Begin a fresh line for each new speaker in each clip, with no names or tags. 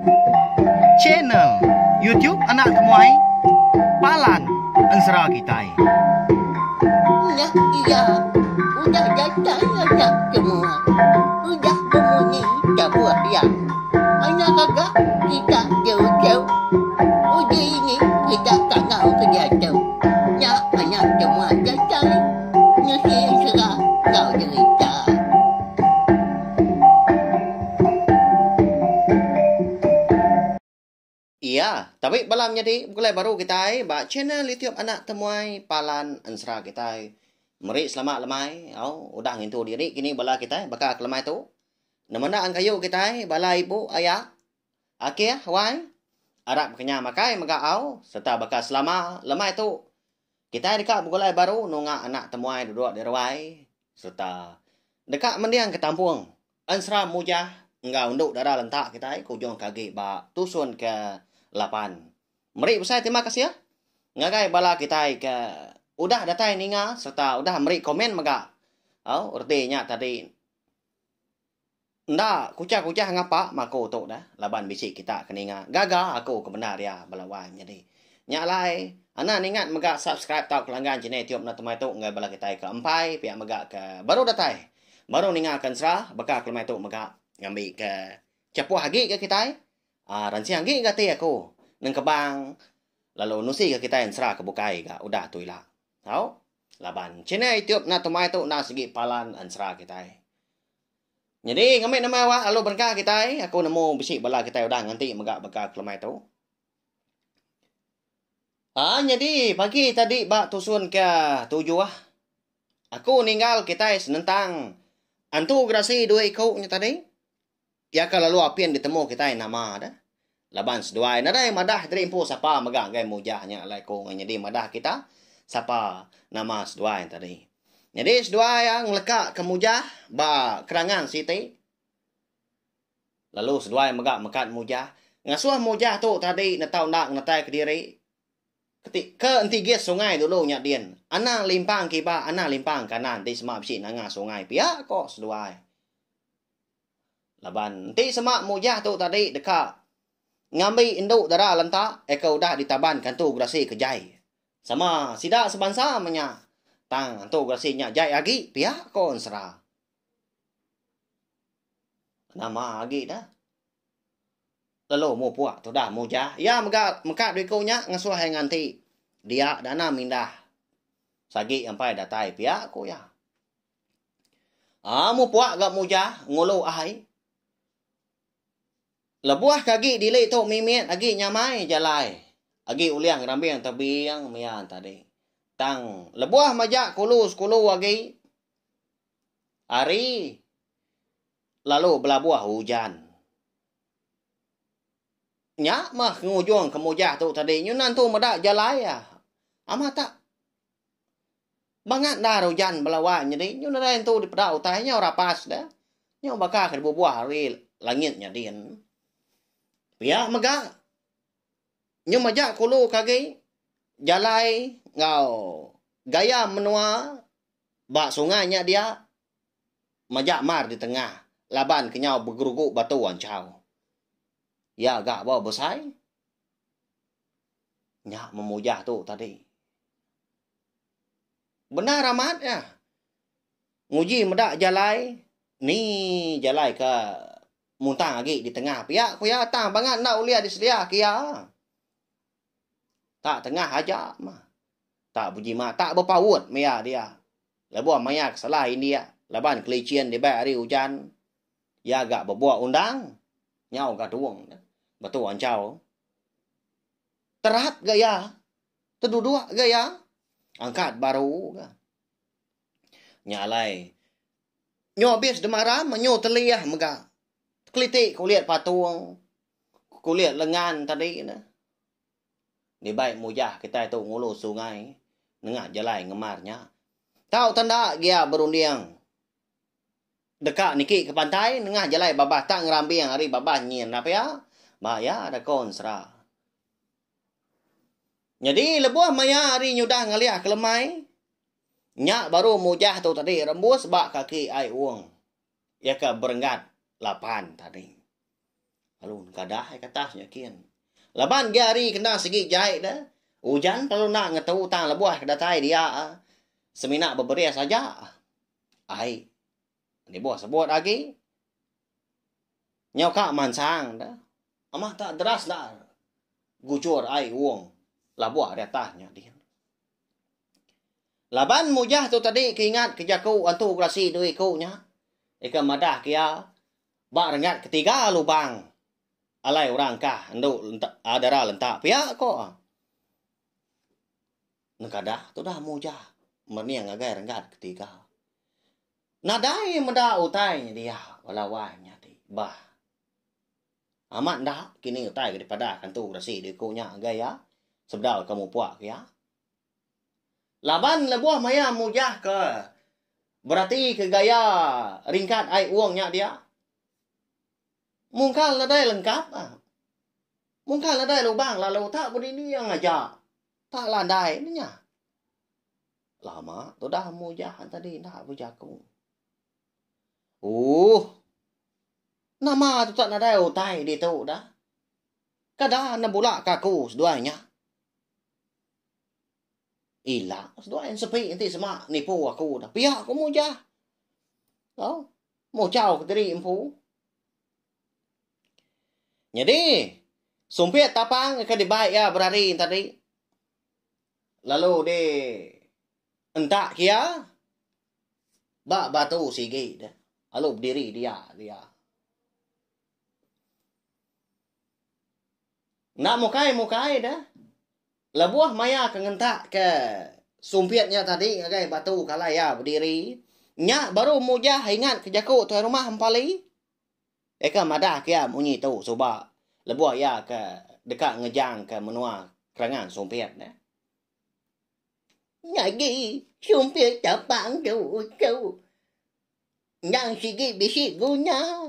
Channel YouTube Anak Temuai Palan Ensera Kitai.
Udah iya udah datai anak temuai udah bemunyi tabuh iya. Anak gaga kita jauh-jauh uji ini kita kangau ke diatu. Nya anak temuai datai nusi ensera enggau jerita.
Iya, tabi bala menyadi begulai baru kitai ba channel YouTube Anak Temuai Palan Ensera kitai. Meri selamat lemai au udah ngintu diri kini bala kitai baka ke lemai tu. Nemenda engkayu kitai bala ibu aya akih wai arap kenya makai mega au sereta baka selama lemai tu kitai deka begulai baru nunga anak temuai duduk di ruai sereta deka mending ke tampung Ensera Mujah enggau Endu Dara Lentak kitai ke ujung ke agi ba tusun ke lapan. Meri besai terima kasih ngagai bala kitai ke udah datai ninga sereta udah meri komen mega. Au reti nya tadi enda kuchah-kuchah ngapa meh aku tu dah laban bisi kita ke ninga gaga aku ke bendar iya bala wai nyadi. Nya alai anak ningat mega subscribe tauka langgan channel YouTube enda temai tu ngagai bala kitai ke empai pia mega ke baru datai. Baru ninga ke ensera baka ke lemai tu mega ngambi ke chapuh agi ga kitai aaa ransing agi ga ati aku nengkebang lalu nusi ga kitai ensera ke bukai ga udah tu ila. Tau laban channel youtube enda tumai tu enda sigi palan ensera kitai. Nyadi ngambi nama awak lalu berengkah kitai aku nemu bisi bala kitai udah nganti mega baka ke lemai tu. Aaa nyadi pagi tadi ba tusun ke tujuh. Aku ninggal kitai senentang antu gerasi dua iku nya tadi. Iya ke lalu apin ditemu kitai nama deh. Laban seduai nadai madah diri empu sapa mega ngagai mujah nya alai ku nyadi madah kita sapa nama seduai tadi. Nyadi seduai iya ngeleka ke mujah ba kerangan siti. Lalu seduai mega mekat mujah. Ngasuh mujah tu tadi netau enda ngenetai kediri. Keti ke enti gis sungai dulu nya din. Anang limpang kiba anang limpang kanan enti sema bisi nanga sungai pia ko seduai. Laban enti sema mujah tu tadi deka ngambi indu dara lenta eka udah ditaban ke antu gerasi ke jai. Sama sida sebansa menya tang antu gerasi nya jai agi pia ko ensera. Nama agi dah. Lalu mupuk tudah mujah. Iya mega meka dua iku nya ngasuh iya nganti dia dana mindah sagi empai datai pia ku iya. Aa mupuk ga mujah ngulu ai. Lebuh ke agi dili tu mimit agi nyamai jalai agi ulih ngerambing tebing mia tadi. Tang lebuh majak kulu sekulu agi hari lalu belabuh ujan. Nya mah ngujung ke mujah tu tadi nyu nentu meda jalai iya. Amat tak bangat endar ujan bala wai nyadi nyu nadai entu dipeda utai nyau rapas deh. Nyau baka ke dibubuh ari langit nyadin. Pia mega nyu majak kulu ke agi jalai enggau gaya menua ba sungai nya dia. Majak mar di tengah laban kenyau begerugu batu anchau. Iya ga ba besai. Nya memujah tu tadi. Bendar amat iya. Nguji meda jalai ni jalai ke muntang agi di tengah pia ku iya tang bangat enda ulih disedia ke iya. Tak tengah aja mah. Tak bejimat tak bepaut maya dia. Lebuh maya ke salah indik laban kelichin dibai ari ujan iya ga bebuk undang nyau ga dung betu anchau. Terap ga iya teduduk ga iya angkat baru ga. Nya alai nyu abis demaram nyu telih mega tekelitik kulit patung kulit lengan tadi ne. Dibai mujah kitai tu ngulu sungai nengah jalai ngemar nya. Tau tenda gia berunding deka niki ke pantai nengah jalai babas tak ngerambing ari babas nyin enda pia ba iya da ko ensera. Nyadi lebuh maya ari nyudah ngalih ke lemai nya baru mujah tu tadi rembus ba kaki ai wong iya ke berenggat lapan tadi. Lalu engkadah ke atas nya kin. Laban gi hari kena sigi jai deh. Ujan perlu enda ngetu tang lebuh ke datai dia semina beberis aja. Ai nibuh sebut agi. Nyau ka mansang deh. Amah tak deras enda guchur ai wong labuh ari atas nya din. Laban mujah tu tadi ke ingat ke jaku antu gerasi dua iku nya. Ika madah ke iya Ba renggat ketiga lubang alai orang kah endu dara lentak pia ko. Nengkadah tudah mujah mening ngagai renggat ketiga. Nadai meda utai nyedia bala wai nyadi bah. Amat enda kini utai ke dipadah antu resi diku nya ngagai iya sebedau ka mupuk ke iya. Laban lebuh maya mujah ke berati ke gaya ringkat ai wong nya dia, mungkal nadai lengkap ah. Mungkal nadai lubang lalu tak bedinding aja. Tak landai ne nya. Lama tudah mujah tadi enda bejaku. Ooh. Nama tu tak nadai utai ditu dah. Kada ne bula ke aku seduai nya. Ila seduai ensepi enti sema nipu aku dah. Pia ku Mujah. Tau. Muchau kediri empu. Nyadi, sumpit tapang ke dibai iya berari tadi lalu di entak ke iya ba batu sigi deh. Lalu bediri dia dia. Enda mukai-mukai deh. Lebuh maya ke ngentak ke sumpit nya tadi ngagai batu ke alai iya bediri, nya baru Mujah ingat ke jaku tuai rumah Empali. Eka madah ke iya munyi tu suba lebuh iya ke deka ngejang ke menua Kerangan Sumpit ne.
Nyadi sumpit tapang tu tu endang sigi bisi guna.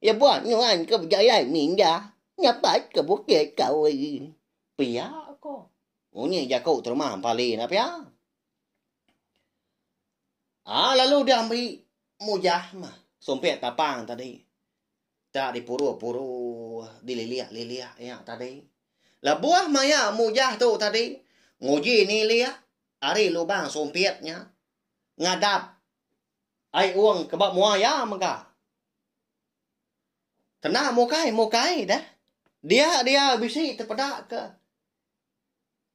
Lebuh nuan ke bejalai mindah nyapat ke bukit kawi.
Pia ko. Munyi jaku terumah Empali enda pia. Ah lalu diambi Mujah mah sumpit tapang tadi. Tak dipuru-puru dililik-lilik iya tadi. Lebuh maya Mujah tu tadi nguji nilik ari lubang sumpit nya ngadap Ai ung ke ba mua iya mega. Kena mukai mukai deh. Dia dia bisi tepeda ke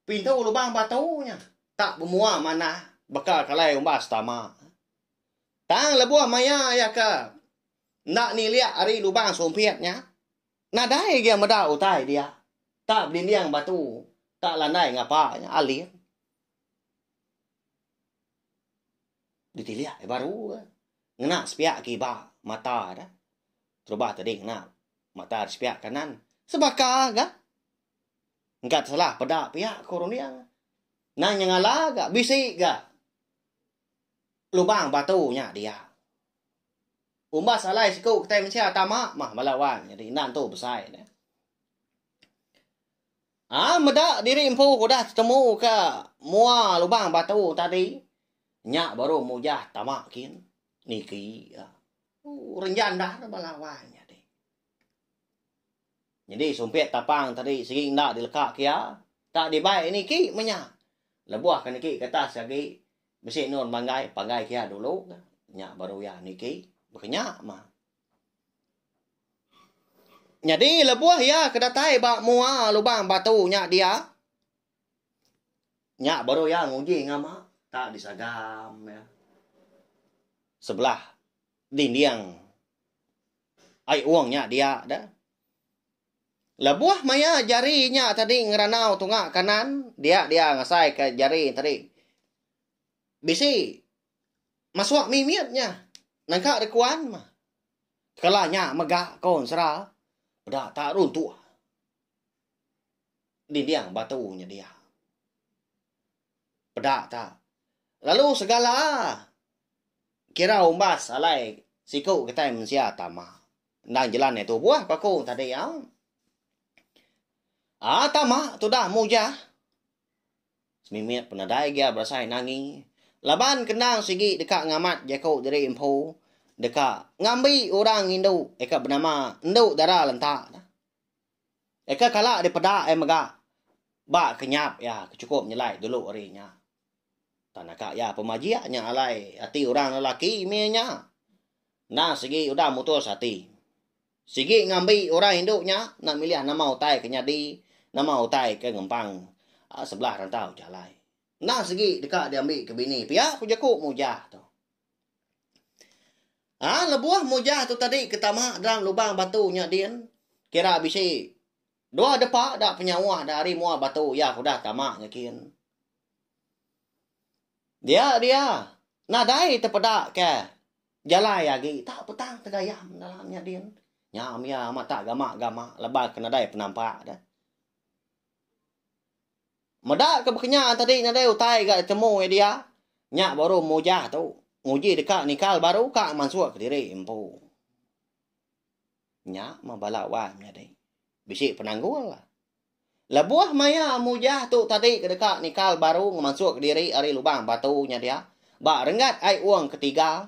pintu lubang batu nya tak bemua manah baka kalai umbas tama. Tang lebuh maya iya ke enda nilik ari lubang sumpit nya nadai agi meda utai dia. Tak bedinding batu tak landai ngapa nya alit. Ditilik baru ke ngena sepiak kiba mata dah. Terubah tadi ngena mata sepiak kanan. Sebaka ga. Engka tesalah peda pia ko runding. Nang nyengala ga bisi ga lubang batu nya dia. Umbas alai siku kitai mensia tama mah bala wang nyadi enda entu besai ne. Aa meda diri empu ke udah tetemu ke mua lubang batu tadi nya baru mujah tama kin niki iya. Ooh renjan dah bala wang nyadi. Nyadi sumpit tapang tadi sigi enda dileka ke iya tak dibai niki meh nya. Lebuh ke niki ke atas agi bisi endur manggai panggai ke iya dulu nya baru iya niki baka nya mah. Nyadi lebuh iya ke datai ba mua lubang batu nya dia, nya baru iya nguji ngama tak disagam iya sebelah dinding ai ung nya dia deh. Lebuh maya jari nya tadi ngeranau tunga kanan, dia dia ngasaika jari tadi bisi masuk mimit nya nangka dekuan mah. Kala nya mega ko ensera peda tak runtuh dinding batu nya dia. Peda ta lalu segala kira umbas alai siku kitai mensia tama endang jelan iya tubuh ku aku tadi au. Aa tama tudah mujah. Semimit penadai gia berasai nangi. Laban kendang sigi deka ngamat jaku diri empu. deka ngambi orang indu eka benama Endu Dara Lenta. Eka kala dipeda iya mega ba kenyap iya ke chukup nyelai dulu ari nya. Tang naka iya pemajik nya alai ati orang lelaki mih nya. Endang sigi udah mutus ati. Sigi ngambi orang indu nya enda milih nama utai ke nyadi, nama utai ke ngempang sebelah rantau jalai. Endang sigi deka diambi ke bini pia ku jaku Mujah tu. Ha lebuh Mujah tu tadi ke tama dalam lubang batu nya din kira bisi dua depa da penyauh da ari mua batu iya ke udah tama nya kin. Dia dia nadai tepeda ke jalai agi tak petang tegayam dalam nya din. Nya mia amat tak gama-gama laban ke nadai penampak deh. Meda ke bekenya tadi nadai utai ga ditemu iya dia, nya baru Mujah tu nguji deka nikal baru ka mansuk kediri empu. Nya meh bala wai menyadi bisi penanggul. Lebuh maya Mujah tu tadi ke deka nikal baru ngemansuk kediri ari lubang batu nya dia ba renggat ai ung ketiga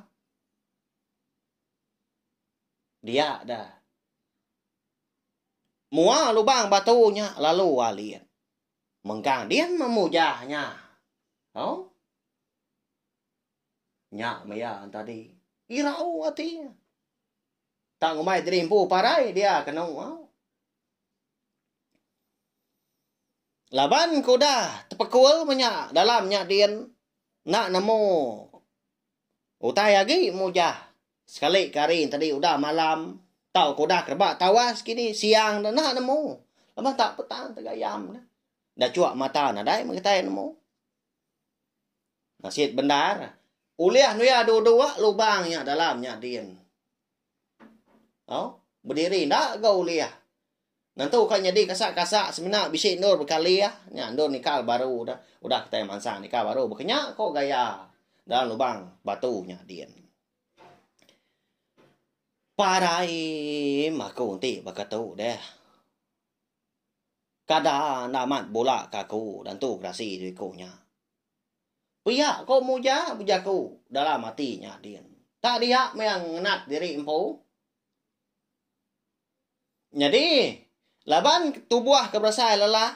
dia da. Mua lubang batu nya lalu alit. Mengkang din memujah nya. Oh. Nya maya tadi. Irau ati. Tak ngumbai diri empu parai dia kenu. Oh. Laban ke udah tepekul menya dalam nya din enda nemu Utai agi mujah sekali ke hari tadi udah malam tauka udah kereba tawas kini siang ne enda nemu laban tak petang tegayam ne. Enda chuk mata nadai meh kitai nemu. Nasit bendar ulih nuya dua-dua lubang nya dalam nya din. Au bediri enda ga ulih. Nentu ka nyadi kasak-kasak semina bisi endur bekalih nya endur nikal baru dah udah kitai mansang nikal baru baka nya ko gaya dalam lubang batu nya din. Parai aku enti baka tu deh. Kada enda amat bula ka aku dantu gerasi tu iku nya. Pia ko Muja bejaku dalam ati nya din. Tak dia meh ngenat diri empu. Nyadi, laban tubuh ke berasai lelah,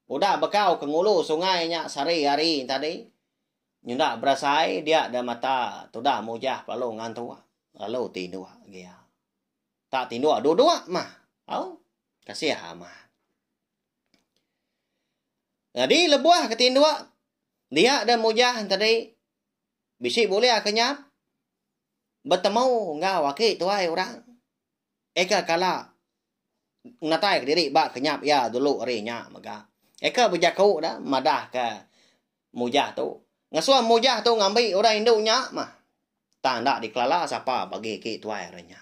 udah bekau ke ngulu sungai nya sehari-hari tadi, nyenda berasai dia da mata tudah mujah lalu ngantuk lalu tinduk gia. Tak tinduk duduk mah. Au, kasih amat. Nyadi lebuh ke tinduk dia da mujah tadi bisi bulih ke nyap betemu enggau aki tuai orang. Eka kala ngenatai kediri ba kenyap iya dulu ari nya mega. Eka bejaku da madah ke Mujah tu. Ngasuh Mujah tu ngambi orang indu nya mah. Tang enda dikelala sapa bagi aki tuai ari nya.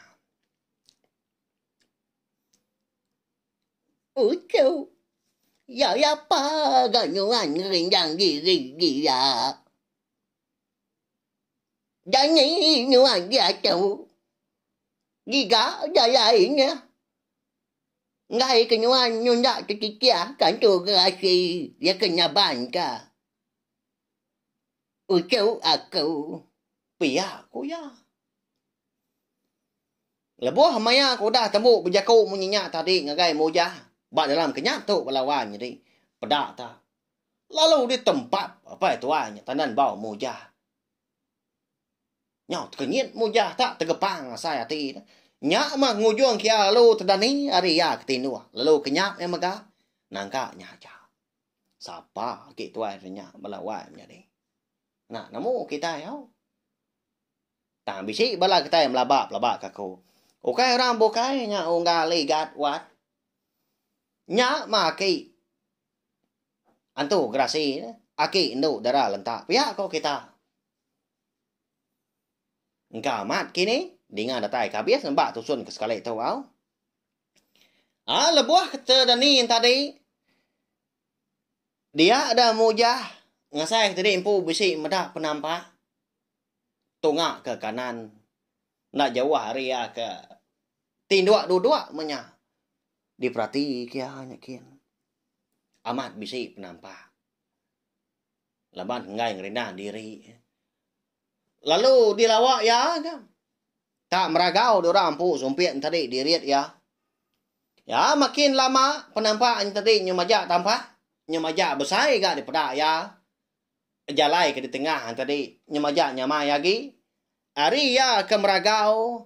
Uchu. Ya lapa ga nyuan ngerindang diri dia. Dani nuan diatu. Giga jalai nya. Enggai ke nuan nunda tekikia kantu gerasi iya ke nabanka. Uchu aku.
Pia ku iya. Lebuh maya ke udah tembu bejaku munyi nya tadi ngagai Mujah ba dalam kenyap tu bala wan nyadi peda ta. Lalu ditempap apai tuai nya tandan bau Mujah. Nyau tekenyit Mujah tak tegepang asai ati ne. Nya mah ngujung kia lalu tedani ari iya ke tinduk lalu kenyap iya mega nangka nya aja. Sapa agi tuai re nya bala wai menyadi. Enda nemu kitai au. Tang bisi bala kitai melaba pelaba ka aku. Ukai orang bukai nya unggal igat wat. Nya mah aki Antu gerasi ne aki endu dara lentak pia ko kita. Engka amat kini dinga datai ke abis nemba tusun ke sekali tu au. A lebuh ke tedani tadi dia da mujah ngasai ke tadi empu bisi meda penampak tunga ke kanan enda jauh ari iya ke tinduk duduk meh nya diperati ke iya nya kin. Amat bisi penampak. Laban enggai ngerindang diri. Lalu dilawa iya ga. Tak meragau diorang empu sumpit nya tadi dirit iya. Ya makin lama penampak nya tadi nyu majak tampak, nyu majak besai ga dipeda iya. Jalai ke ditengah nya tadi nyu majak nyamai agi. Ari iya ke meragau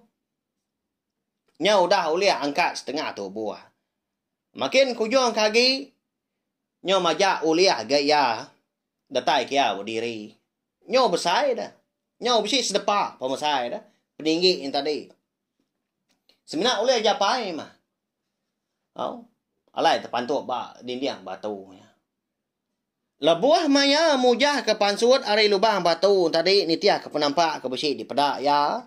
nya udah ulih angkat setengah tubuh. Makin kujung ke agi nyu majak ulih ga iya datai ke iya bediri. Nyu besai dah. Nyau bisi sedepa pemesai dah peninggi nya tadi. Semina ulih japai mah. Au. Alai tepantup ba dinding batu nya. Lebuh maya mujah ke pansut ari lubang batu tadi nitih ke penampak ke bisi dipeda iya,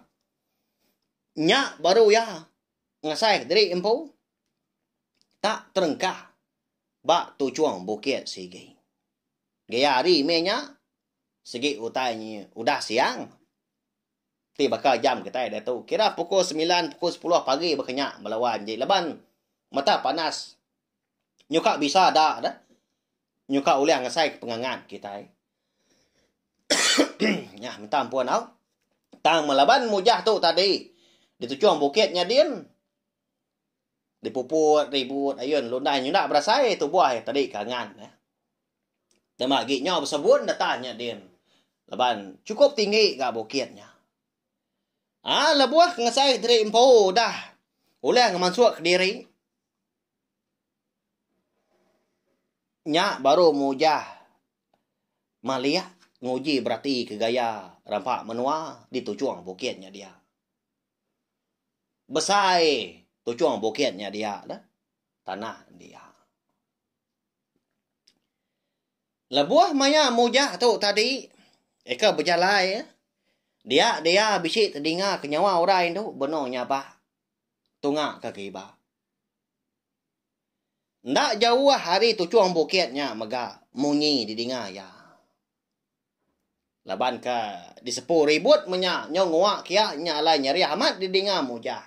nya baru iya ngasai diri empu tak terengkah ba tuchung bukit sigi. Gaya hari meh nya sigi utai nya udah siang ti baka jam kitai diatu kira pukul semilan pukul sepuluh pagi baka nya bala wan ji laban mata panas nyuka bisa da deh nyuka ulih ngasai ke pengangat kitai. Nya minta ampun au. Tang melaban mujah tu tadi dituchung bukit nya din dipuput ribut ayun lundai nyunda berasai tubuh iya tadi ke angat. Tema agi nyau besebun data nya din laban chukup tinggi ga bukit nya. Aa lebuh ke ngesai diri empu udah ulih ngemansuk kediri nya baru mujah malik nguji berati ke gaya rampa menua di tuchung bukit nya dia. Besai tuchung bukit nya dia dah tanah dia. Lebuh maya mujah tu tadi, eka bejalai dia dia bisi tedinga ke nyawa orang indu benung nyabak tunga ke kiba. Enda jauh ari tuchung bukit nya mega munyi didinga iya. Laban ke disepu ribut menya nyau ngua kia nya alai nyerih amat didinga mujah.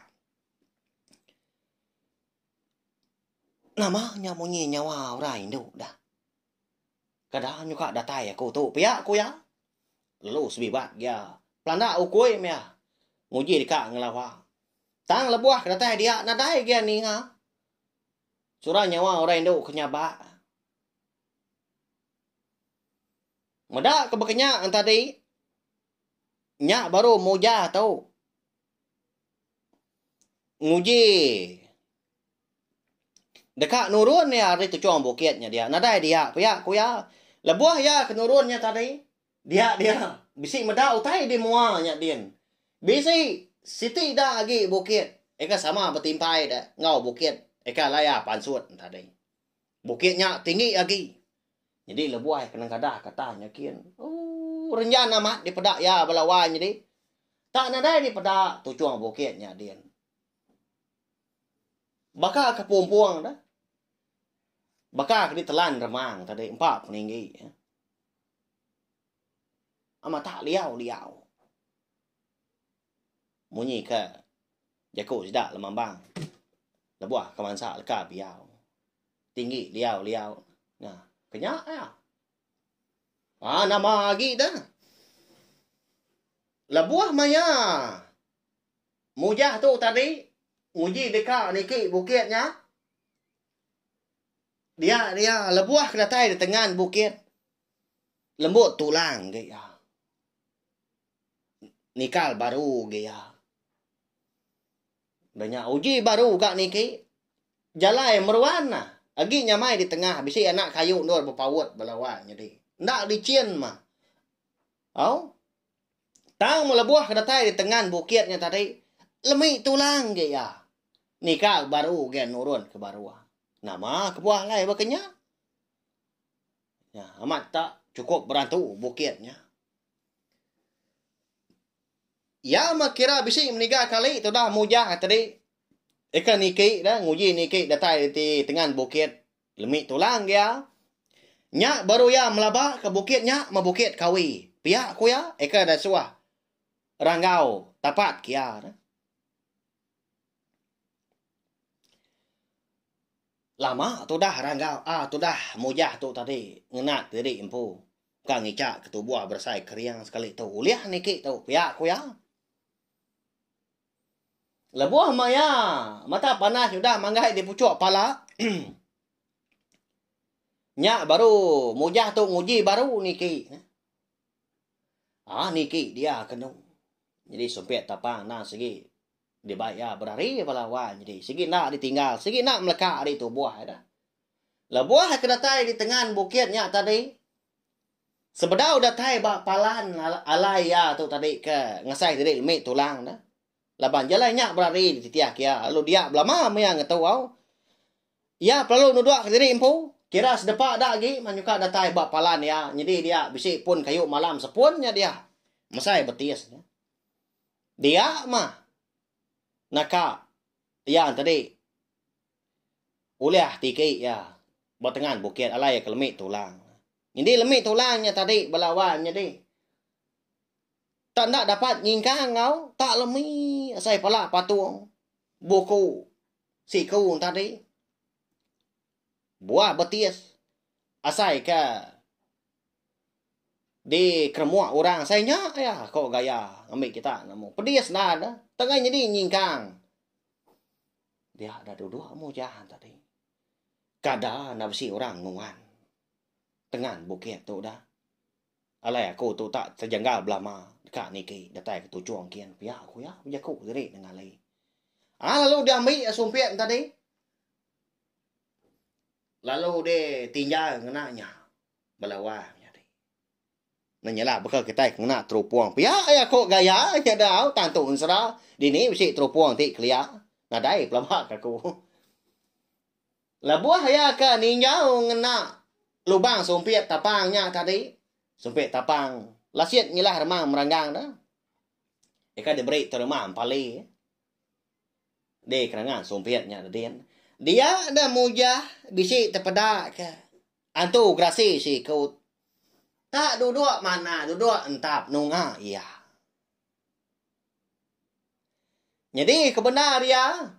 Nama nya munyi nyawa orang indu dah. Kada nyuka datai aku tu pia ku iya. Lalu sebibat gia pelanda ukui mih nguji deka ngelawa. Tang lebuh ke datai dia nadai gia ninga sura nyawa orang indu ke nyabak. Meda ke baka nya tadi nya baru muja tu nguji Deka nurun iya ari tuchung bukit nya dia. Nadai dia pia ku iya. Lebuh iya ke nurun nya tadi, dia dia bisi meda utai di mua nya din. Bisi siti da agi bukit eka sama betimpai da enggau bukit eka laya pansut tadi. Bukit nya tinggi agi. Nyadi lebuh iya ke nengkadah ke atas nya kin, ooh renjan amat dipeda iya bala wai nyadi. Tak nadai dipeda tuchung bukit nya din. Baka ke pumpung dah. Baka ke ditelan remang tadi empa peninggi. Amat tak liau-liau. Munyi ke jaku sida lemambang. Lebuh ke mansa leka biau. Tinggi liau-liau. Nah, kenya ya. Ah, nama agi dah. Lebuh maya Mujah tu tadi nguji deka niki bukit nya. Dia dia lebuh ke datai di tengan bukit lembut tulang ge iya. Nikal baru ge iya. Udah nya uji baru ga niki jalai meruan nah. Agi nyamai di tengah bisi anak kayu endur bepaut bala wang nyadi. Enda licin mah. Au. Tang melebuh ke datai di tengan bukit nya tadi, lemi tulang ge iya. Nikal baru ge nurun ke baruh. Nama kebuah alai baka nya? Nya amat tak chukup berantu bukit nya. Iya meh kira bisi meniga kali tudah mujah tadi eka niki da nguji niki datai di tengan bukit Lemi tulang gia. Nya baru iya melaba ke bukit nya meh bukit kawi. Pia ku iya, eka da suah ranggau tapat kia ne. Lama tudah ranggau ah tudah mujah tu tadi ngena diri empu ka ngicha ke tubuh berasai kering sekali tu ulih niki tu pia ku iya. Lebuh maya mata panas udah manggai di puchuk pala, nya baru Mujah tu nguji baru niki. Haa niki dia kenu. Nyadi sumpit tapang endang sigi dibai iya berari bala wang nyadi sigi enda ditinggal sigi enda meleka ari tubuh iya dah. Lebuh ke datai di tengan bukit nya tadi sebedau datai ba palan alai iya tu tadi ke ngasai diri lemi tulang ne laban jalai nya berari dititih ke iya lalu dia belama meh iya ngetu au. Iya perlu nuduk kediri empu kira sedepa da agi meh nyuka datai ba palan iya nyadi dia bisi pun kayu malam sepun nya dia mesai betis ne. Dia mah naka iya tadi ulih tiki iya ba tengan bukit alai iya ke lemi tulang. Nyadi lemi tulang nya tadi bala wang nyadi tak enda dapat nyingkang enggau tak lemi asai pala patung buku siku tadi. Buah betis asai ke Di keremuk orang sai nya iya ko gaya ngambi kita nemu. Pedis enda da. Tengah nyadi nyingkang. Dia dah duduk mujah tadi. Kada enda bisi orang nguan. Tengan bukit tu dah. Alai aku tu tak tejanggal belama deka niki datai ke tuchung kin pia ku iya bejaku diri nengali. Ah lalu diambi sumpit tadi. Lalu ditinjau ngena nya. Bala wang nyadi. Ne nyelak baka kitai ke ngena terupong pia iya ko gaya nya da au tang tu ensera dini bisi terupong ti kelia nadai pelaba ka aku. Lebuh iya ke ninjau ngena lubang sumpit tapang nya tadi, sumpit tapang lasit ngilah remang meranggang da. Ika diberi tu remang empali. Di kerangan sumpit nya dedin. Dia da mujah bisi tepeda ke antu gerasi siku tak duduk manah duduk entap nunga iya. Nyadi ke bendar iya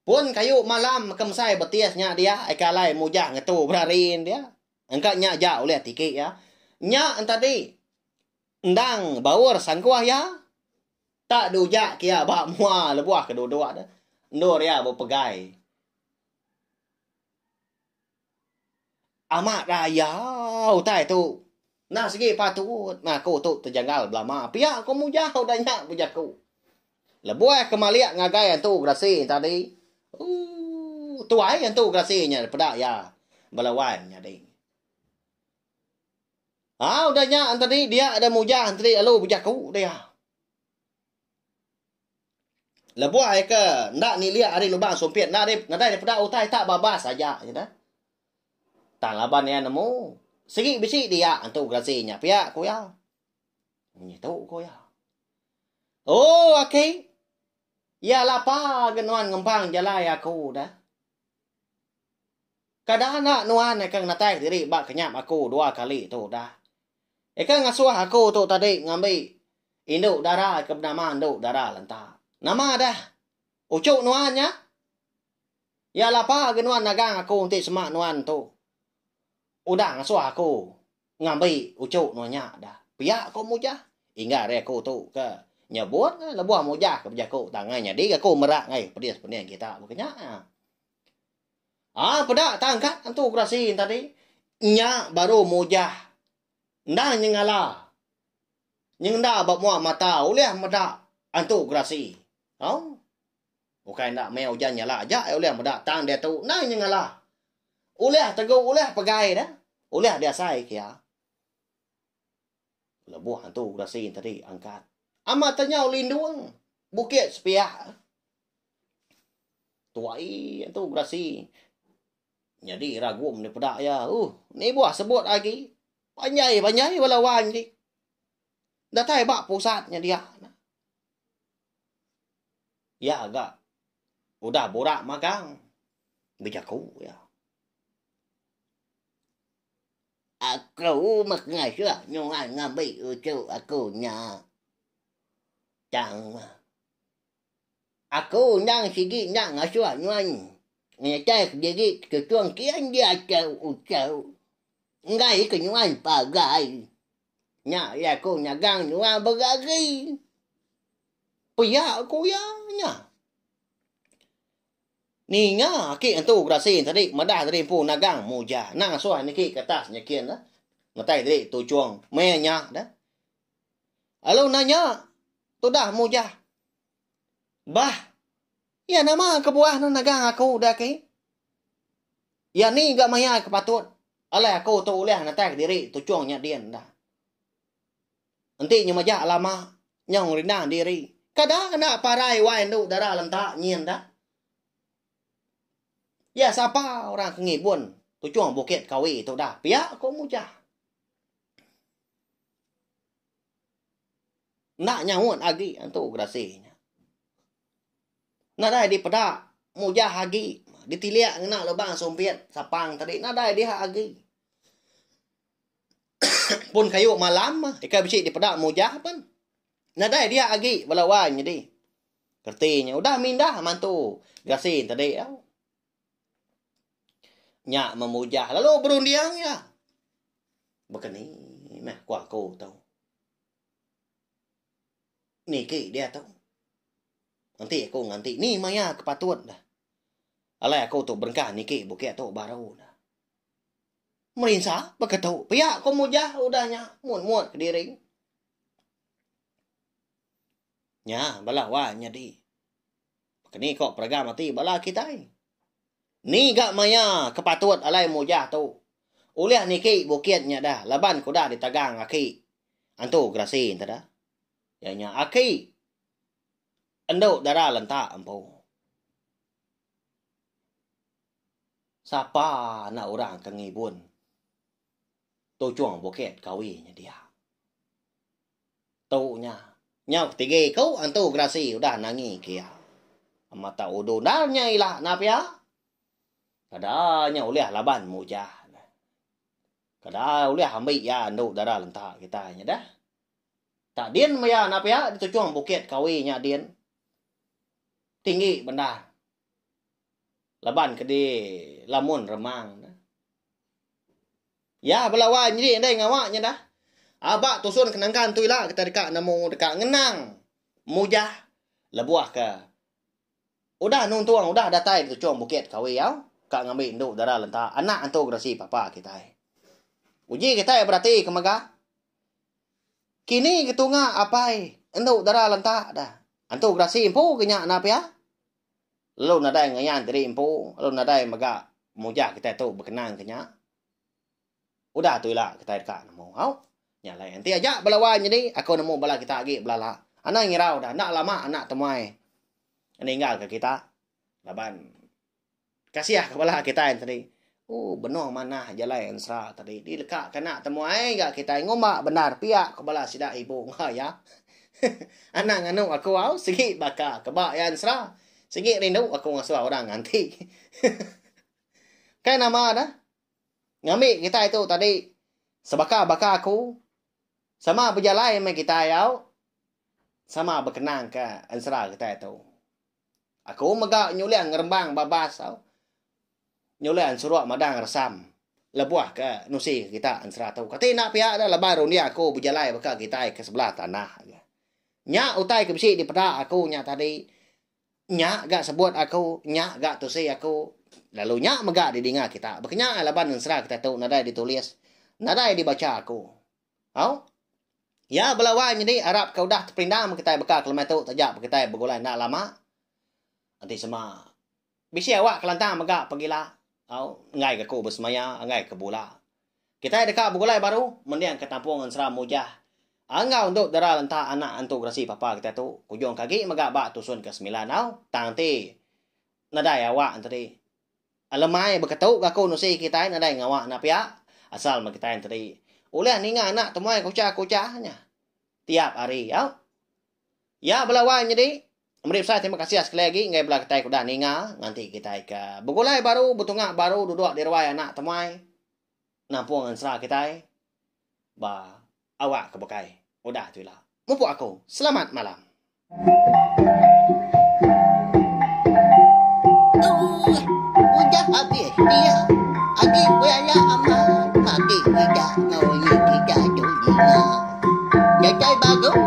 pun kayu malam ke mesai betis nya dia ika alai mujah ngetu berari dia. Engka nya ja ulih tiki iya. Nya entadi Endang baur sangkuh iya, tak diujak ke iya ba mua lebuh ke duduk deh, endur iya bepegai. Amat raya utai tu. Enda sigi patut meh aku tu tejanggal belama pia ku Mujah udah nya bejaku. Lebuh ke malik ngagai antu gerasi tadi, ooh tuai antu gerasi nya peda iya bala wai menyadi. Ha udah nya entadi dia ada mujah entadi lalu bejaku dia. Lebuh ai ke enda nilik ari lubang sumpit enda ari nadai dipeda utai tak babas aja nya dah. Tang laban iya nemu sigi bisi dia antu gerasi nya pia ku iya. Munyi tu ku iya. Oh aki iya lapa ga nuan ngempang jalai aku dah. Kada enda nuan eka ngenatai diri ba kenyap aku dua kali tu udah. Eka ngasuh aku tu tadi ngambi indu dara ke benama Endu Dara Lenta. Nama dah uchu nuan nya? Iya lapa ga nuan nagang aku enti sema nuan tu udah ngasuh aku ngambi uchu nuan nya dah. Pia ko Mujah. Inggar ari aku tu ke nyebut lebuh Mujah ke bejaku tang ai nyadi ga aku merak ai pedis pening kita baka nya. Aa peda tangkat antu gerasi tadi nya baru mujah endang nyengala nyengenda ba mua mata ulih meda antu gerasi. Au ukai enda meh ujan nyala aja ulih meda tang diatu endang nyengala ulih tegu ulih pegai dah ulih diasai ke iya. Lebuh antu gerasi tadi angkat amat tanyau lindung bukit sepiak. Tuai antu gerasi. Nyadi ragum ni peda iya. Uh, ni buah sebut agi. Panjai-panjai bala wan ti. Datai ba pusat nya dia. Iya ga udah burak magang bejaku iya.
Aku meh ngasuh nyuan ngambi uchu aku nya. Tang Aku endang sigi enda ngasuh nuan ngetai kediri ketuchung kian diatu uchu. Enggai ke nuan pagai. Nya iya aku nyagang nuan berari.
Pia ku iya. Nya. Ninga aki entu gerasi tadi madah diri empu nagang mujah. Nang asuh niki ke atas nyekin dah. Ngetai diri tuchung meh nya dah. Lalu nanya tudah mujah. Bah. Iya nama kebuah ne nagang aku dah aki? Iya ni ga maya ke patut alai aku tu ulih ngetai diri tuchung nya din dah. Enti nyemaja lama nyau ngerindang diri. Kada enda parai wai endu dara lentak nyin da. Ya sapa orang ke ngibun tuchung bukit kawi tu dah pia ko Mujah. Enda nyaut agi antu gerasi nya. Nadai dipeda Mujah agi ditilik ngena lubang sumpit sapang tadi nadai diha agi. Pun kayu malam ika bisi dipeda mujah pen. Nadai dia agi bala wai nyadi. Reti nya udah mindah mantu gasi tadi tau. Nya memujah lalu berunding iya. Baka ni meh ku aku tu. Niki diatu. Enti aku nganti ni maya ke patut dah. Alai aku tu berengkah niki bukit tu baru dah. Merinsa beketu pia ko Mujah udah nya mut-mut kediri. Nya bala wai nyadi. Keni ko peragam ati bala kitai. Ni ga maya ke patut alai Mujah tu ulih niki bukit nya dah laban ke udah ditagang aki antu gerasi enta dah. Iya nya aki endu dara lentak empu. Sapa anak orang ke ngibun tuchung bukit kawi nya dia. Tu nya nyau ketigi ku antu gerasi udah nangi ke iya. Mata udu endar nya ila enda pia. Kada nya ulih laban mujah. Kada ulih ambi iya endu dara lentak kitai nya dah. Tak din maya enda pia dituchung bukit kawi nya din. Tinggi bendar. Laban ke di lamun remang ne. Ya bala wai nyadi indai ngawa nya dah. Aba tusun ke nangkan tu ila kita deka nemu deka ngenang mujah lebuh ke udah nuntung udah datai di tuchung bukit kawi au ka ngambi endu dara lenta anak antu gerasi papa kitai. Uji kitai berati ke mega kini ke tunga apai endu dara lenta dah. Antu gerasi empu ke nya enda pia. Lalu nadai ngayan diri empu, lalu nadai mega mujah kitai tu bekenang ke nya. Udah tu ila kitai deka nemu au. Nya alai enti aja bala wai nyadi aku nemu bala kita agi belala. Anang ngirau dah enda lama anak temuai ninggal ke kita laban kasih ke bala kitai tadi. Ooh benung manah jalai ensera tadi dileka ke anak temuai ga kitai ngumba bendar pia ko bala sida ibu enggau iya. Anang nganu aku au sigi baka ke ba iya ensera. Sigi rindu aku ngasuh orang nganti. Kai nama dah. Ngambi kitai tu tadi sebaka baka aku sama bejalai meh kitai au sama bekenang ke ensera kitai tu. Aku mega nyulih ngerembang babas au. Nyulih ensuruk madang resam lebuh ke nusi ke kita ensera tu. Kati enda pia dah laban runding aku bejalai baka kitai ke sebelah tanah ga. Nya utai ke bisi dipeda aku nya tadi. Nya ga sebut aku, nya ga tusi aku lalu nya mega didinga kita. Baka nya laban ensera kitai tu nadai ditulis, nadai dibacha aku. Au. Ya bala wai nyadi arap ke udah teperindang kitai baka kelemai tu taja kitai begulai enda lama. Enti sema bisi awak kelantang mega pegila au enggai ke aku besemaya enggai ke bula. Kitai deka begulai baru mending ke tampung ensera mujah enggau endu dera lenta anak antu gerasi papa kitai tu kujung ke agi mega ba tusun ke semilan au tang enti nadai awak enti Lemai beketu ga aku nusi kitai nadai ngawa enda pia asal meh kitai enteri ulih ninga anak temuai kuchah-kuchah nya tiap hari au. Ya bala wai nyadi meri besai terima kasih sekali agi ngagai bala kitai ke udah ninga nganti kitai ke begulai baru betunga baru duduk di ruai anak temuai nampung ensera kitai ba awak ke bukai udah tu ila. Mupuk aku. Selamat malam.
Udah habis dia agi belala amat agi kita enggau kita tu ninga. Datai baru.